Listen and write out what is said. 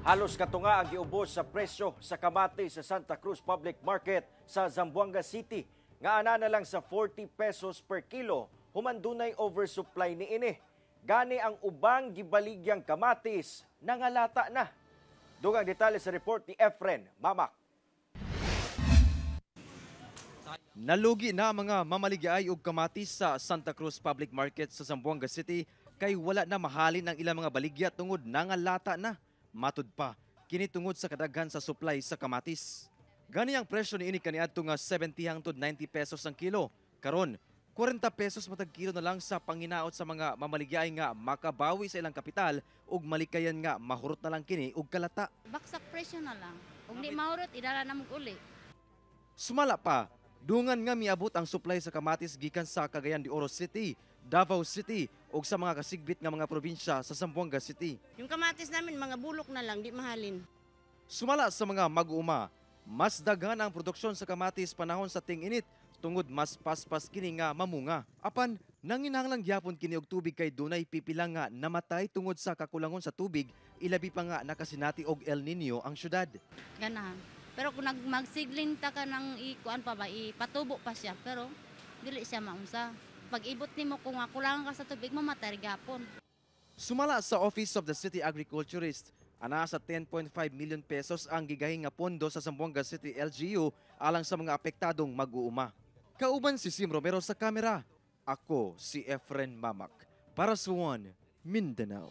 Halos katunga ang giubos sa presyo sa kamatis sa Santa Cruz Public Market sa Zamboanga City nga ana na lang sa 40 pesos per kilo human dunay oversupply niini. Gani ang ubang gibaligyang kamatis nangalata na. Dugang detalye sa report ni Efren Mamak. Nalugi na ang mga mamaligyay og kamatis sa Santa Cruz Public Market sa Zamboanga City kay wala na mahalin ang ilang mga baligya tungod nangalata na. Matud pa, kini tungod sa kadaghan sa supply sa kamatis. Gani ang presyo niini kaniadto nga 70 hangtod 90 pesos ang kilo. Karon, 40 pesos matag kilo na lang sa panginaot sa mga mamaligyay nga makabawi sa ilang kapital ug malikayan nga mahurot na lang kini og kalata. Baksak presyo na lang. Kung di mahurot, idala na mong uli. Sumala pa, dungan nga miabot ang supply sa kamatis gikan sa Cagayan de Oro City, Davao City ug sa mga kasigbit nga mga probinsya sa Zamboanga City. Yung kamatis namin, mga bulok na lang, di mahalin. Sumala sa mga mag-uuma, mas daghan ang produksyon sa kamatis panahon sa ting-init tungod mas paspas kini nga mamunga. Apan nanginahanglan gyapon kini og tubig kay dunay pipila nga namatay tungod sa kakulangon sa tubig, ilabi pa nga nakasinati og El Nino ang syudad. Ganahan. Pero kung magsigling ta ka ng ikuan pa ba, ipatubo pa siya. Pero dili siya maunsa. Pag ibot nimo kung kulangan ka sa tubig, mamatay gapon. Sumala sa Office of the City Agriculturist, ana sa 10.5 million pesos ang gigahin nga pondo sa Zamboanga City LGU alang sa mga apektadong mag-uuma. Kauban si Sim Romero sa kamera. Ako si Efren Mamak para sa One Mindanao.